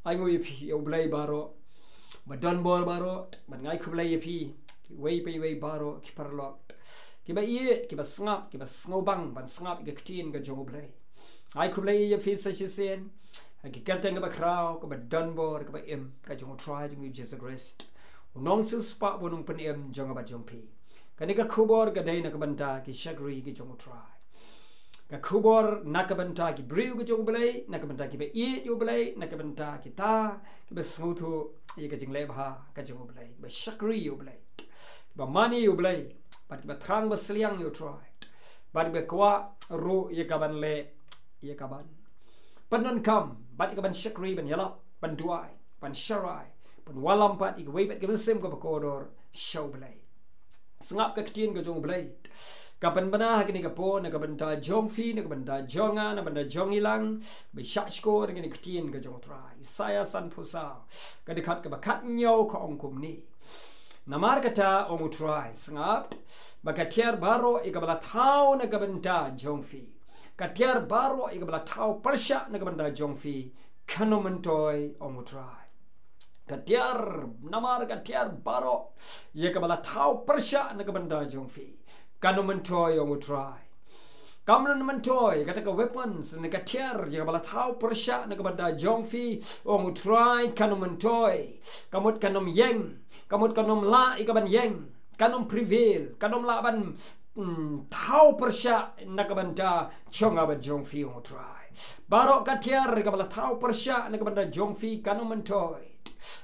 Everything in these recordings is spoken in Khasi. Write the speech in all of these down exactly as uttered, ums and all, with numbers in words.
Ai nguh ïa phi ïa U Blei baroh, ba don bor baroh, ban ai khublei ïa phi, kiwei pa iwei baroh, ki paralok, kiba ïeit, kiba sngap, kiba sngewbang ban sngap ïa ka ktien ka jong U Blei. Ai khublei ïa phi sa shisien ha ki kyrteng kaba khraw, kaba don bor, kaba im ka jong U Trai jong ngi U Jisu Khrist, U Nongsiewspah bad U Nongpynim jong nga bad jong phi. Kane ka khubor ka dei na ka bynta ki shakri ki jong U Trai. Ka khubor na ka bynta ki briew ki jong U Blei, na ka bynta kiba ïeit ïa U Blei, na ka bynta kita kiba sngewthuh ïa ka jingleh bha ka jong U Blei, kiba shakri ïa U Blei, kiba mane ïa U Blei, bad kiba thrang basliang ïa U Trai, bad kiba kwah ruh ïa kaban leh, ïa kaban pyndonkam, bad ïa kaban shakri, ban ïalap, ban duwai, ban sharai, ban wallam pat ïa kawei pat ka mynsiem kaba kordor sha U Blei. Sngap ka ktien ka jong U Blei ka pynbna ha kane ka por na ka bynta jong phi, na ka bynta jong nga, na ka bynta jong ngi lang, ba shah shkor ïa kane ka ktien ka jong U Trai. Isaïah sanphew saw, ka dkhot kaba khathynñiew ka ong kumne: Namar kata, ong U Trai, sngap, ba ka tiar baroh ïa kaba la thaw na ka bynta jong phi, ka tiar baroh ïa kaba la thaw pyrshah na ka bynta jong phi, kan ym myntoi, ong U Trai. Ka tiar, namar ka tiar baroh ïa kaba la thaw pyrshah na ka bynta jong phi, kan ym myntoi, ong U Trai. Kam nym myntoi, kata ka weapons, ne ka tiar ïa kaba la thaw pyrshah na ka bynta jong phi, ong U Trai, kan ym myntoi. Ka mut kan ym ïeng, ka mut kan ym lah ïa kaban ïeng, kan ym prevail, kan ym lah ban, mm, thaw pyrshah na ka bynta jong nga bad jong phi, ong U Trai. Baroh ka tiar ïa kaba la thaw pyrshah na ka bynta jong phi, kan ym myntoi,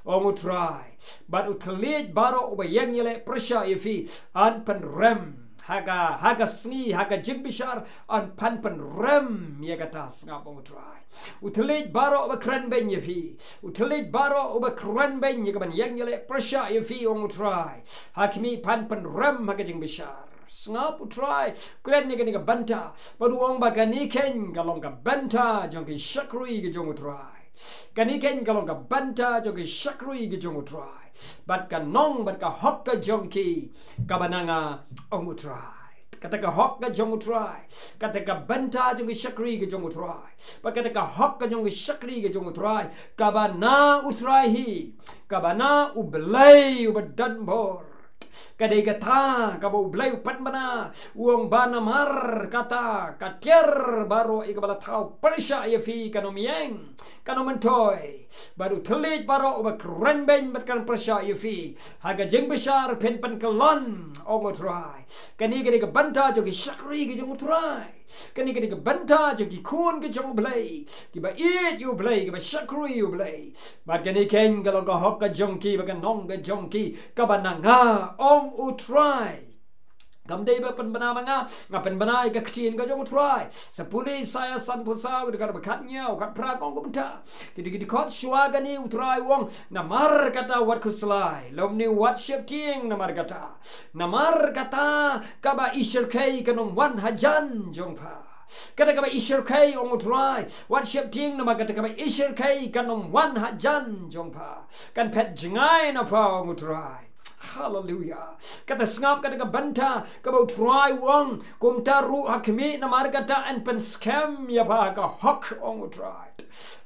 ong U Trai. Bad u thylliej baroh uba ïeng ïaleh pyrshah ïa phi, yn pynrem ha ka, ha ka sngi, ha ka jingbishar, yn pan pynrem ïa kata, sngap, ong U Trai. U thylliej baroh uba kren beiñ ïa phi, u thylliej baroh uba kren beiñ ïa kaban ïeng ïaleh pyrshah ïa phi, ong U Trai, ha khmih, pan pynrem ha ka jingbishar. Sngap, U Trai u kren ïa kane ka bynta, bad u ong ba kane keiñ ka long ka bynta jong ki shakri ki jong U Trai. Kane keiñ ka long ka bynta jong ki shakri ki jong U Trai, bad ka nong bad ka hok ka jong ki kaba na nga, ong U Trai. Kata ka hok ka jong U Trai, kata ka bynta jong ki shakri ki jong U Trai, bad kata ka hok ka jong ki shakri ki jong U Trai kaba na U Trai hi, kaba na U Blei uba don bor. Ka dei kata kaba U Blei u pynbna, u ong ba namar kata, ka tiar baroh ïa kaba la thaw pyrshah ïa phi, kan ym ïeng, kan ym myntoi. Bad u thylliej baroh uba kren beiñ bad kan pyrshah ïa phi, ha ka jingbishar phin pynkyllon, ong U Trai. Kane ka dei ka bynta jong ki shakri ki jong U Trai. Kane ka dei ka bynta jong ki khun ki jong U Blei, kiba ïeit ïa U Blei, kiba shakri ïa U Blei. Bad kane keiñ ka long ka hok ka jong ki bad ka nong ka jong ki kaba na nga, ong U Trai. Kam dei ba pynbna ma nga, nga pynbna ïa ka ktien ka jong U Trai. Sa pule Isaïah sanphew saw, ka dkhot ba khathynñiew, khatphra, ka ong kumta. Ki dei ki dkhot shuwa kane, U Trai u ong, namar kata wat khuslai lymne wat sheptieng, namar kata, namar kata kaba i shyrkhei kan ym wan hajan jong pha. Kata kaba i shyrkhei, ong U Trai, wat sheptieng, namar kata kaba i shyrkhei kan ym wan hajan jong pha, kan phet jngai na pha, ong U Trai. Haleluia. Kata, sngap, kata ka bynta kaba U Trai u ong, kumta ruh ha khmih, namar kata yn pynskhem ïa pha ha ka hok, ong U Trai.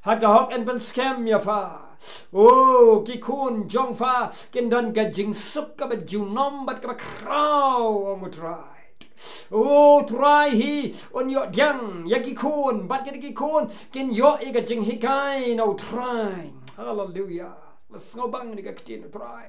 Ha ka hok yn pynskhem ïa pha. O, ki khun jong pha kin don ka jingsuk kaba junom bad kaba khraw, ong U Trai. O, U Trai hi un ïoh pdiang ïa ki khun, bad kine ki khun kin ïoh ïa ka jinghikai na U Trai. Haleluia. Sngewbang ïa ka ktien U Trai.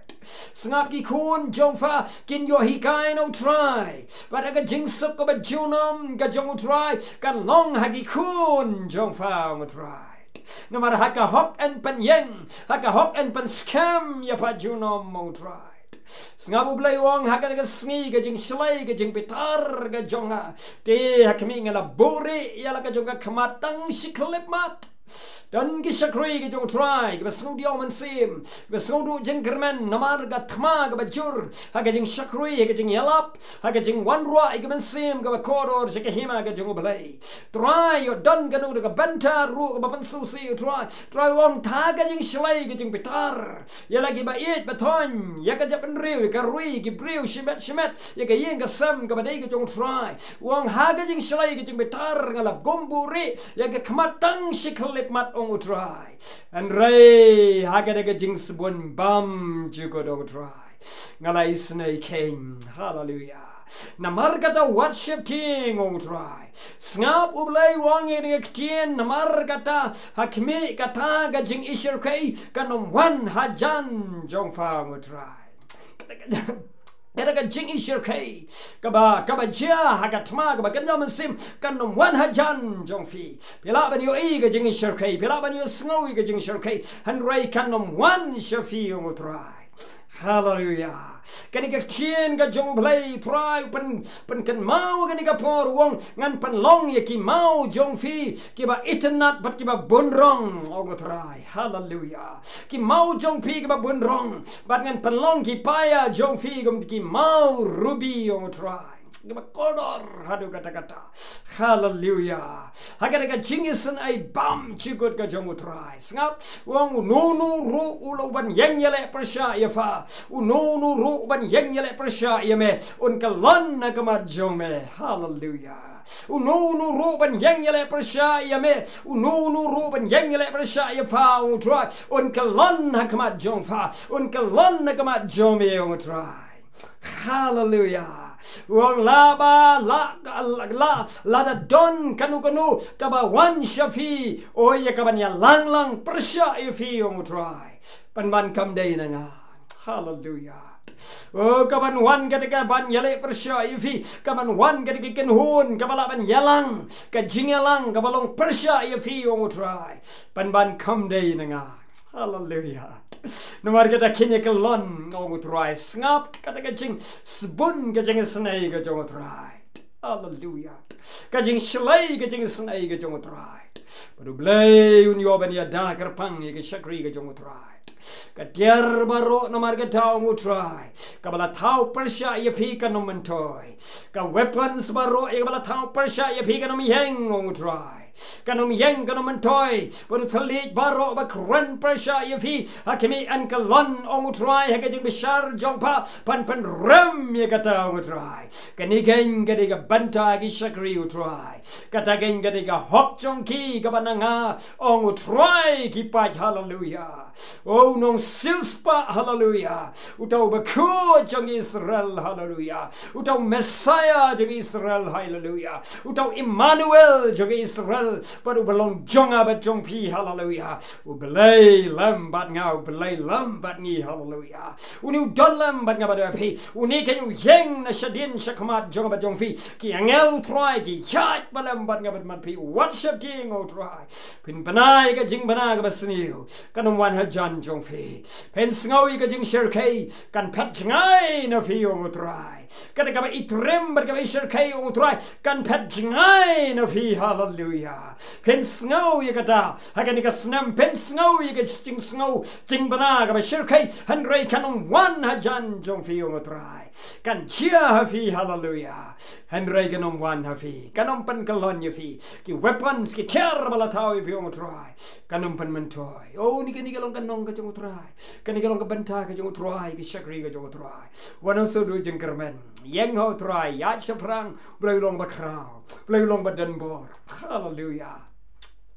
Sngap, ki khun jong pha kin ïoh hikai na U Trai, bad ïa ka jingsuk kaba junom ka jong U Trai kan long ha ki khun jong pha, ong U Trai. Namar ha ka hok yn pynïeng, ha ka hok yn pynskhem ïa pha junom, ong U Trai. Sngap, U Blei u ong, ha kata ka sngi ka jingshlei ka jingbitar ka jong nga, te ha khmih nga la buhrieh ïa la ka jong ka khmat tang shi khyllipmat. Don ki shakri ki jong U Trai kiba sngewdiaw mynsiem, kiba sngewduh jingkyrmen namar ka thma kaba jur ha ka jingshakri, ha ka jingïalap, ha ka jingwanrah ïa ka mynsiem kaba kordor sha ka hima ka jong U Blei. Trai, ïoh don kano kano ka bynta ruh kaba pynsngewsih, U Trai. Trai u ong, ha ka jingshlei ka jingbitar ïa la kiba ïeit ba thoiñ, ïa ka jaitbynriew, ïa ka ri, ki briew shimet shimet, ïa ka ïing ka sem kaba dei ka jong U Trai. U ong, ha ka jingshlei ka jingbitar nga la bym buhrieh ïa ka khmat tang shi khyllipmat. ong u Trai. Hynrei ha kata ka jingsbun bam jukut, ong u Trai, nga la isynei kein. Haleluya. Namar kata wat sheptieng, ong u Trai. Sngap, U Blei u ong ïa kane ka ktien, namar kata ha khmih kata ka jingïashyrkhei kan ym wan hajan jong pha, ong u Trai. Kata ka, kata ka jingïashyrkhei kaba, kaba jia ha ka thma kaba kynja mynsiem kan ym wan hajan jong phi. Phi lah ban ïohi ka jingïashyrkhei, phi lah ban ïohsngew ïa ka jingïashyrkhei, hynrei kan ym wan sha phi, ong u Trai. Haleluya. Kane ka ktien ka jong U Blei, Trai, pyn, pynkynmaw kane ka por, u ong, ngan pynlong ïa ki maw jong phi kiba itynnad bad kiba bunrong, ong u Trai. Haleluya. Ki maw jong phi kiba bunrong, bad ngan pynlong ki paia jong phi kum ki maw rubi, ong u Trai, kiba kordor haduh katta katta. Haleluya. Ha kata ka jingisynei bam jukut ka jong u Trai. Sngap, u ong, uno uno ruh u la, uban ïeng ïaleh pyrshah ïa pha, uno uno ruh uban ïeng ïaleh pyrshah ïa me, un kyllon ha khmat jong me. Haleluya. Uno uno ruh uban ïeng ïaleh pyrshah ïa me, uno uno ruh uban ïeng ïaleh pyrshah ïa pha, ong u Trai, un kyllon ha khmat jong pha, un kyllon ha khmat jong me, ong u Trai. Haleluya. U ong, la ba, la, la, la, lada don kano kano kaba wan sha phi, o ïa kaban ïalang lang pyrshah ïa phi, ong u Trai, pynban kam dei na nga. Haleluya. O, kaban wan kata kaban ïaleh pyrshah ïa phi, kaban wan kata ka kynhun kaba lah ban ïalang, ka jingïalang kaba long pyrshah ïa phi, ong u Trai, pynban kam dei na nga. Haleluya. Namar kata kin ïa kyllon, ong u Trai. Sngap, kata ka jingsbun ka jingisynei ka jong u Trai. Haleluya. Ka jingshlei ka jingisynei ka jong u Trai. Bad U Blei un ïoh ban ïada kyrpang ïa ka shakri ka jong u Trai. Ka tiar baroh, namar kata, ong u Trai, kaba la thaw pyrshah ïa phi kan ym myntoi. Ka weapons baroh ïa kaba la thaw pyrshah ïa phi kan ym ïeng, ong u Trai. Kan ym ïeng, kan ym myntoi. Bad u thylliej baroh ba kren pyrshah ïa phi ha khmih, yn kyllon, ong u Trai, ha ka jingbishar jong pha, pynpynrem ïa kata, ong u Trai. Kane keiñ ka dei ka bynta ki shakri, u Trai. Kata keiñ ka dei ka hok jong ki kaba na nga, ong u Trai, ki paid. Haleluya. O, u nongsiewspah, haleluya, uta u bakhuid jong Israel, haleluya, uta u Messiah jong Israel, haleluya, uta u Emmanuel jong Israel, bad uba long jong nga bad jong phi, haleluya. U Blei lem bad nga, U Blei lem bad ngi, haleluya. Une u don lem bad nga bad phi. Une keiñ u ïeng na shadien shakhmat jong nga bad jong phi. Ki angel, u Trai, ki ïaid ba lem bad nga bad bad phi. Wat sheptieng, o Trai. Phin bna ïa ka jingbna kaba sniew, kan ym wan hajan jong phi. Phin sngew ïa ka jingshyrkhei, kan phet jngai na phi, o Trai. Kata kaba itriem bad kaba ishyrkhei, o Trai, kan phet jngai na phi. Haleluya. Phin sngew ïa kata ha kane ka snem, phin sngew ïa ka jingsngew jingbna kaba shyrkhei, hynrei kan ym wan hajan jong phi, o Trai. Kan jia ha phi, haleluya, hynrei kan ym wan ha phi, kan ym pynkyllon ïa phi. Ki weapons, ki tiar ba la thaw ïa phi, o Trai, kan ym pynmyntoi. O, kane ka long ka nong ka jong u Trai, kane ka long ka bynta ka jong u Trai, ka shakri ka jong u Trai. Wat nym sngewthuh jingkyrmen. Ïeng, o Trai, ïaid shaphrang. U Blei u long ba khraw, u Blei u long ba donbor. Haleluya.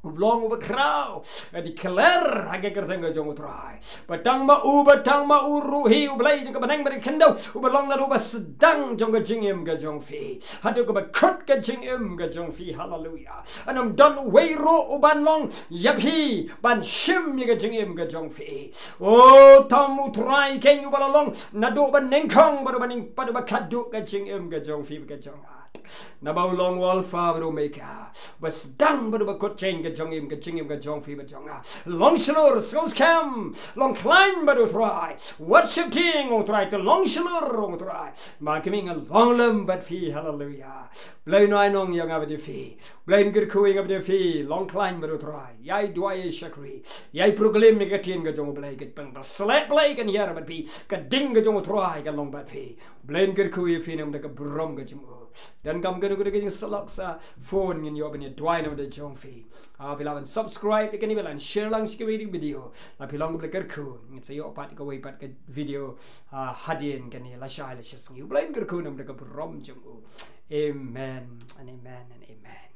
U long uba khraw. Nga declare ha ka kyrteng ka jong u Trai, ba tang ma u, ba tang ma u ruh hi, u Blei jong ka bneng bad ka khyndew, uba long naduh ba sdang jong ka jingim ka jong phi haduh kaba kut ka jingim ka jong phi. Haleluya. Yn ym don uwei ruh uban long ïa phi ban shim ïa ka jingim ka jong phi. O, tang ma u Trai keiñ uba la long naduh ba nyngkong bad uba nyng, bad uba khadduh ka jingim ka jong phi bad ka jong nga. Naba u long u Alpha bad u Omega, ba sdang bad uba kut jingim ka jong, im, ka jingim ka jong phi bad jong nga. Long shlur, sngewskhem, long khlaiñ bad u Trai. Wat sheptieng, o Trai, to long shlur, o Trai. Ba khmih, nga long lem bad phi. Haleluya. Blei un ai nong ïa nga bad ïa phi. Blei un kyrkhu ïa nga bad ïa phi. Long khlaiñ bad u Trai. Ïai duwai, ïai shakri, ïai proclaim ïa ka ktien ka jong u Blei. Ka pang ba sleh Blei kan hiar bad phi. Ka ding ka jong u Trai kan long bad phi. Blei un kyrkhu ïa phi na ka bynta ka burom ka jong u. Donkam kano kano ka jingsyllok, sa phone ngin ïoh ban ïa duwai na ka bynta jong phi. Ah, phi lah ban subscribe ïa kane, phi lah ban share lang sha kiwei ki video. Lada phi long kaba la kyrkhu, ngin sa ïoh pat kawei pat ka video, ah, hadien kane, lashai lashisngi. Blei un kyrkhu na ka bynta ka burom jong u. Amen and amen and amen.